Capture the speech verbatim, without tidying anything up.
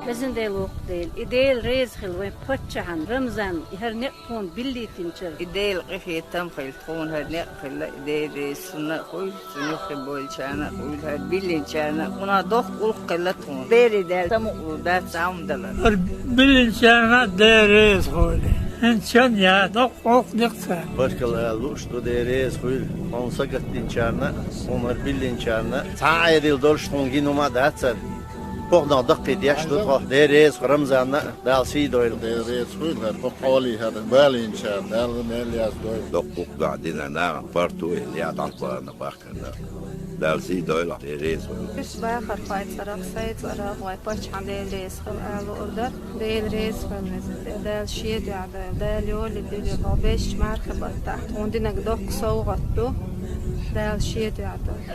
Везан Дела, воккха Дела, и Дела реза хила вайн паччахьна Рамзанна, и хӀара некъ тхуна биллийтинчара. И Дела къинхетам хила тхуна хӀара некъ хила, и Дела реза цунна а хуйла, цун юххе болчарна а хуйла, хӀара биллинчарна а, кхунах доккха гӀулакх хила тхуна. Берий Дала тамукъ лур дац, Ӏамдала. ХӀара биллинчарна а Дела реза хуйла. ХӀинца чан я, доккха гӀулакх дика царна. Баркалла ала лууш ду, Дела реза хуйла. Хьуна сагатдинчарна а, хьуна хӀара биллинчарна а. Цхьа Ӏедал долуш тхуна гина хӀума а дацара. Поханах даккхий деш ду тхо. Дела реза хуйла Рамзанна а, Дала сий дойла. Дела реза хуйла хӀара, хӀокху хьоле хӀара балийначарна, Дала мел яздойла. Доккха гӀуллакх дина нахана паргӀато а елла, дӀа а бахана бахкана. Дала сий дойла, Дела реза хуйла. Уьш бахархойн цӀарах, сайн цӀарах вайн паччахьна Дела реза хуйла ала луур дара. Дела реза хуйла, везан Дела. Дала шен дуьхьа дойла. Дала йоле дуьллур вай бешачу мархин баттахь. Тхуна динарг доккха совгӀат ду. Дала шен дуьхьа дойла.